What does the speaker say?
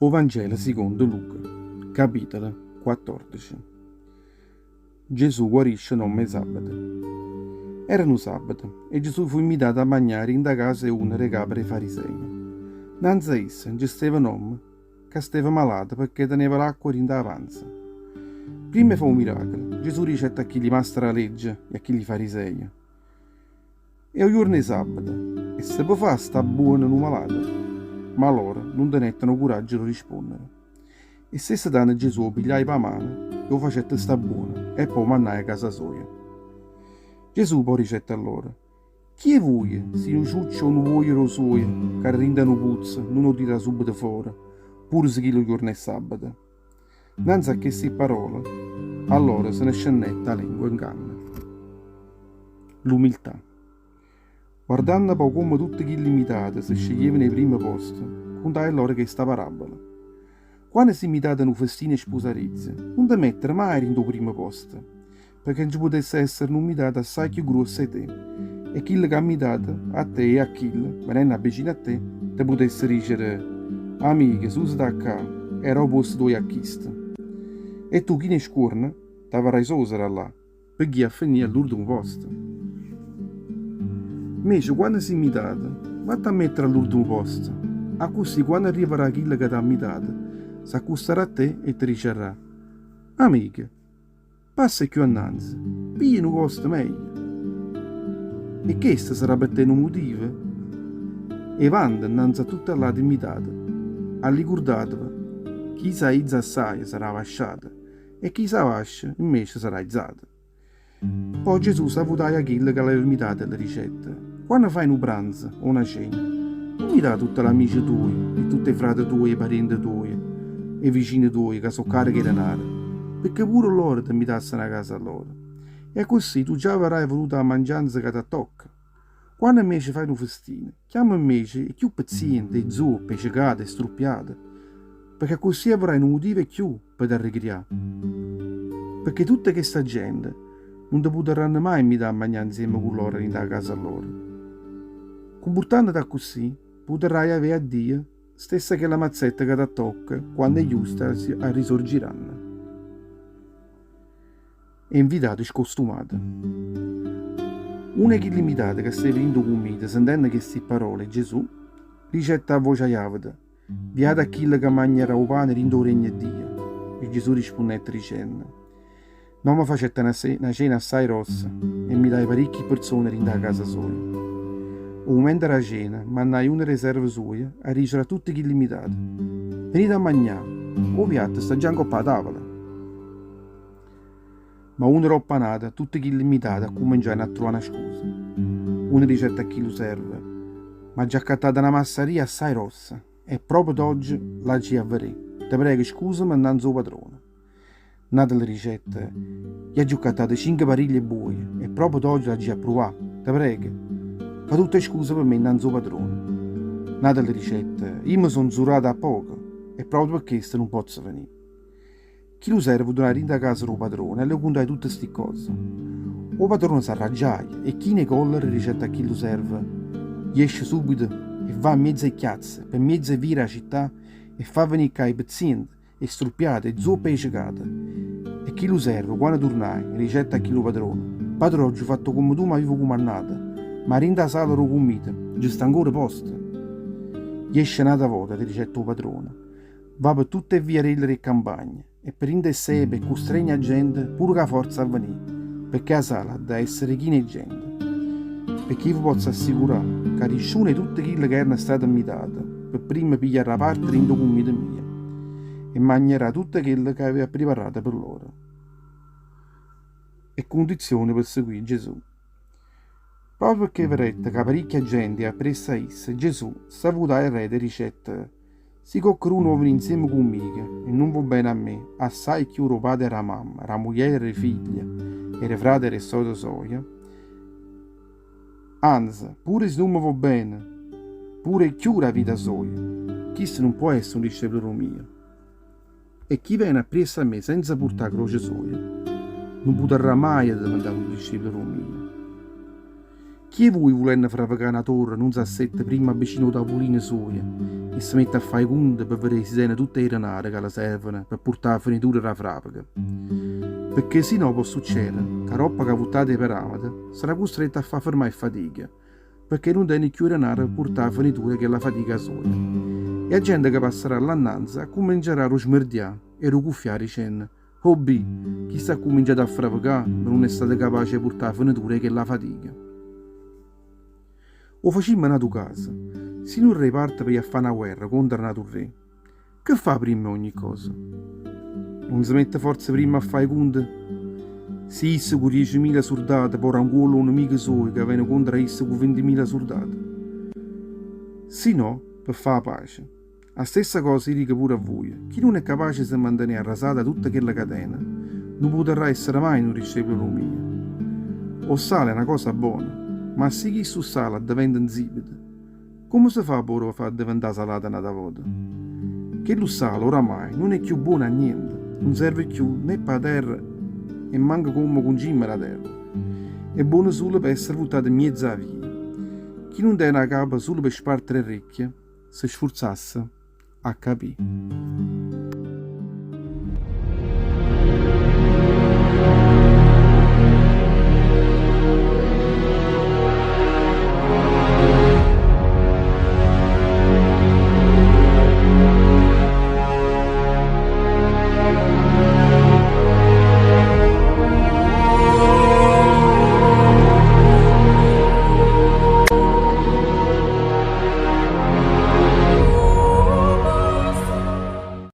O Vangelo sicondo Luca, capitolo 14. Gesù guarisce n'ommo 'e sabbato. Era nu sabbato e Gesù fu invitato a magnà dint' 'a casa 'e uno d' 'e cape d' 'e Fariseje. Nnanze a isso nce steva n'ommo ca steva malato pecché teneva l'acqua dint' 'a panza. Primma 'e fà 'o miracolo, Gesù dicette a chilli maste d' 'a legge e a chilli Fariseje, È 'o juorno 'e sabbato e se po' fà sta bbuono nu malato? Ma loro nun tenetteno 'o curaggio d' 'o risponnere. E stesso tanno Gesù 'o pigliaje p' 'a mano e 'o facette sta bbuono e po' 'o mannaje 'a casa soja. Gesù po' dicette a loro, Chi 'e vuje, si nu ciuccio o nu voje d' 'o suojo cade dint' a nu puzzo, nun 'o tira subbeto fora, pure si chillu juorno è sabbato? Nnanze a chesti pparole, a loro se ne scennette 'a lengua 'nganna. L'umiltà. Guardanno po' comme tutte chilli mmitate se sceglievano 'e primme poste, cuntaje lloro chesta parabola, Quanno si' mmitate a nu festino 'e spusarizia, nun te mettere maje dint' 'o primmo posto, pecché nce putesse essere nu mmitato assaje cchiù gruosso 'e te, e chillo ch'ha mmitato a te e a chillo, venenno avvicino a te, te putesse dicere, Amico, sùsete 'a ccà, e dà 'o posto tuojo a chisto. E tu, chino 'e scuorno, t'avarraje sosere 'a llà, pe ghì a fenì all'urdemo posto. Mmece, quanno si' mmitato, vatte a mettere all'urdemo posto, accussì quanno arrivarrà chillo ca t'ha mmitato, s'accustarà a te e te diciarrà, Amico, Passa cchiù annanze, piglia nu posto meglio. E chesto sarà pe te nu mutivo 'e vanto nnanze a tutte ll'ate mmitate. Allicurdateve, chi s'aiza assaje sarà avasciato e chi s'avascia invece sarà aizato. Po' Gesù s'avutaje a chille ca l'aveva mmitate e le dicette, Quanno faje nu pranzo o na cena, nun mmità tutte l'amice tuoje e tutte 'e frate tuoje e 'e pariente tuoje e 'e vicine tuoje ca so' cariche 'e denare, pecché pure loro te mmitassero 'a casa loro. E accussì tu già avarraje avuto 'a mangianza ca t'attocca. Quanno invece faje nu festino, chiamma invece 'e cchiù pezziente, 'e zuoppe, 'e cecate, 'e struppiate, pecché accussì avarraje nu mutivo 'e cchiù pe t'arrecrià. Pecché tutta chesta gente nun te putarranno maje mmità a magnà nzieme cu loro dint' 'a casa loro. Cumpurtànnote accussì, putarraje avè 'a Dio stessa chella mazzetta ca t'attocca quanno 'e juste arrisorgiranno. 'E nvitate scostumate. Uno 'e chilli mmitate ca steva dint' 'o cummito, sentenno chesti pparole 'e Gesù, dicette a voce iàveta, Viato a chillo ca magnarrà 'o pane dint' 'o regno 'e Dio. E Gesù rispunnette dicenno, N'ommo facette na cena assaje grossa e mmitaje paricchie perzone dint' 'a casa soja. O mumento d' 'a cena mannaje uno d' 'e serve suoje a dicere a tutte chilli mmitate, Venite a magnà, 'o piatto sta già ncopp' 'a tavola. Ma uno doppo a n'ato tutte chilli mmitate accummenciajeno a truvà na scusa. Uno dicette a chillu servo, M'aggio accattata na massaria assaje grossa e proprio ogge l'aggi' 'a vedé, te prego scusame nnanze 'o padrone. N'ato le dicette, Io aggio accattato cinche pariglie 'e buoje e proprio ogge l'aggi' 'a pruvà, te prego, fa tutte 'e scuse pe me nnanze 'o padrone. N'ato le dicette, Io me so' nzurato 'a poco e proprio pe chesto nun pozzo venì. Chillu servo turnaje dint' 'a casa d' 'o padrone e le cuntaje tutte sti ccose. O padrone s'arraggiaje e chino 'e collera dicette a chillu servo, Jesce subito e va 'mmiez' 'e chiazze, pe 'mmiez' 'e vie d' 'a città e fa venì ccà 'e pezziente, 'e struppiate, 'e zuoppe e 'e cecate. E chillu servo, quanno turnaje, dicette a chillu padrone, Padrò, aggio fatto comme tu m'avive cumannato, ma dint' 'a sala d' 'o cummito nce sta ancora posto. Jesce n'ata vota, le dicette 'o padrone, Va pe tutt' 'e viarelle d' 'e ccampagne e pe dint' 'e sepe e custregne 'a gente pure cu 'a forza a venì, pecché 'a sala ha da essere china 'e gente. Pecché io ve pozzo assicurà ca nisciuno 'e tutte chille ca erano state mmitate pe primma pigliarrà parte dint' 'o cummito mio e magnarrà tutto chello ca aveva appriparato pe lloro. E cundizione pe seguì Gesù. Proprio pecché vedette ca paricchia gente jeva appriesso a isso, Gesù s'avutaje arreto e dicette, Si coccheduno vo venì nzieme cu mmico e nun vo bene a me assaje cchiù d' 'o pate e d' 'a mamma, d' 'a mugliera e d' 'e figlie, e d' 'e frate e d' 'e sore soje, anze, pure si nun me vo bene, pure cchiù d' 'a vita soja, chisto nun po' essere nu discepolo d' 'o mio. E chi vene appriesso a me senza purtà 'a croce soja, nun putarrà maje addeventà nu discepolo d' 'o mio. Chi 'e vuje vulenno fravecà na torre nun s'assetta primma vicino 'o tavulino suojo. E se mette a fà 'e cunte pe vedé si tene tutt' 'e denare ca le servono pe purtà 'a fenitura d' 'a fràveca. Pecché si no po' succedere ca doppo c'ha vuttato 'e peràmete sarà custretto a fà fermà 'e ffatiche pecché nun tene cchiù 'e denare pe purtà 'a fenitura 'e chella fatica soja. E 'a gente ca passarà llà nnanze accummenciarà a d' 'o smerdià e d' 'o cuffià dicenno, Obbì, chisto ha accumminciato a fravecà ma nun è stato capace 'e purtà 'a fenitura 'e chella fatica. O facimmo n'atu caso, si nu rre parte pe i' a fà na guerra contro a n'atu rre, che fa primma 'e ogni cosa? Nun se mette forze primma a fà 'e cunte? Si isso cu diecimila surdate po' dà 'ncuollo 'o nemico suojo ca vene contro a isso cu vintimila surdate? Si no, pe fà 'a pace. A stessa cosa io dico pure a vuje, chi nun è capace 'e se mantenè arrasato 'a tutto chello ca tene, nun putarrà essere maje nu discepolo d' 'o mio. O ssale è na cosa bona, ma si chistu ssale addeventa 'nzipido, comme se fa p' 'o fa addeventà salato n'ata vota? Chellu ssale oramai nun è cchiù buono a niente, nun serve cchiù né p' 'a terra e manco comme cuncimma d' 'a terra. È buono sulo pe essere vuttato 'mmiez' 'a via. Chi nun tene 'a capa sulo pe spartere 'e rrecchie, se sfurzasse a capì.